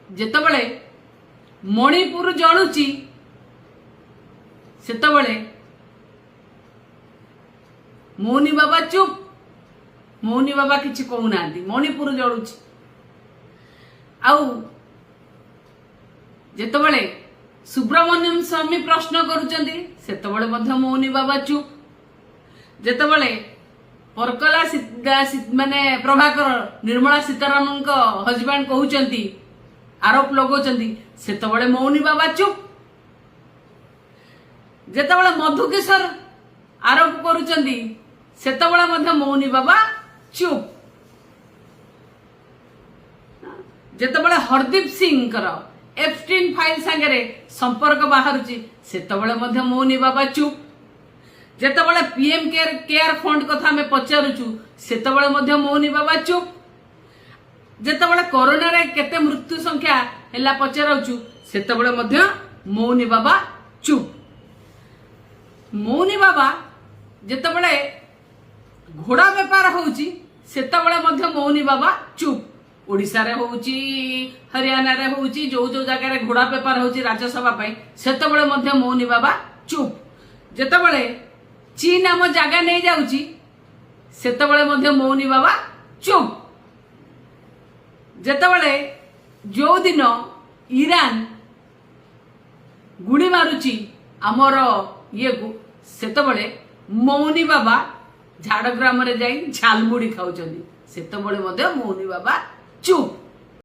ଯେତେବେଳେ ମଣିପୁର ଜଳୁଛି, ସେତେବେଳେ ମୌନି ବାବା ଚୁପ୍। ମୌନି ବାବା କିଛି କହୁନାହାନ୍ତି। ମଣିପୁର ଜଳୁଛି। ଆଉ ଯେତେବେଳେ ସୁବ୍ରମଣ୍ୟମ ସ୍ୱାମୀ ପ୍ରଶ୍ନ କରୁଛନ୍ତି, ସେତେବେଳେ ମଧ୍ୟ ମୌନି ବାବା ଚୁପ୍। ଯେତେବେଳେ ପରକଲା ମାନେ ପ୍ରଭାକର, ନିର୍ମଳା ସୀତାରମଣଙ୍କ ହଜବାଣ୍ଡ କହୁଛନ୍ତି, ଆରୋପ ଲଗାଉଛନ୍ତି, ସେତେବେଳେ ମୌନି ବାବା ଚୁପ୍। ଯେତେବେଳେ ମଧୁକିଶୋର ଆରୋପ କରୁଛନ୍ତି, ସେତେବେଳେ ମଧ୍ୟ ମୌନି ବାବା ଚୁପ୍। ଯେତେବେଳେ ହରଦୀପ ସିଂଙ୍କର ଏପଷ୍ଟିନ୍ ଫାଇଲ ସାଙ୍ଗରେ ସମ୍ପର୍କ ବାହାରୁଛି, ସେତେବେଳେ ମଧ୍ୟ ମୌନି ବାବା ଚୁପ୍। ଯେତେବେଳେ ପିଏମ କେୟାର କେୟାର ଫଣ୍ଡ କଥା ଆମେ ପଚାରୁଛୁ, ସେତେବେଳେ ମଧ୍ୟ ମୌନି ବାବା ଚୁପ୍। ଯେତେବେଳେ କରୋନାରେ କେତେ ମୃତ୍ୟୁ ସଂଖ୍ୟା ହେଲା ପଚାରୁଛୁ, ସେତେବେଳେ ମଧ୍ୟ ମୌନି ବାବା ଚୁପ୍। ମୌନି ବାବା ଯେତେବେଳେ ଘୋଡ଼ା ବେପାର ହଉଛି, ସେତେବେଳେ ମଧ୍ୟ ମୌନି ବାବା ଚୁପ୍। ଓଡ଼ିଶାରେ ହଉଛି, ହରିୟାଣାରେ ହଉଛି, ଯୋଉ ଯୋଉ ଜାଗାରେ ଘୋଡ଼ା ବେପାର ହଉଛି ରାଜ୍ୟସଭା ପାଇଁ, ସେତେବେଳେ ମଧ୍ୟ ମୌନି ବାବା ଚୁପ୍। ଯେତେବେଳେ ଚୀନ ଆମ ଜାଗା ନେଇଯାଉଛି, ସେତେବେଳେ ମଧ୍ୟ ମୌନି ବାବା ଚୁପ୍। ଯେତେବେଳେ ଯୋଉଦିନ ଇରାନ ଗୁଳି ମାରୁଛି ଆମର ଇଏକୁ, ସେତେବେଳେ ମୌନି ବାବା ଝାଡ଼ଗ୍ରାମରେ ଯାଇ ଝାଲମୁଢି ଖାଉଛନ୍ତି। ସେତେବେଳେ ମଧ୍ୟ ମୌନି ବାବା ଚୁପ୍।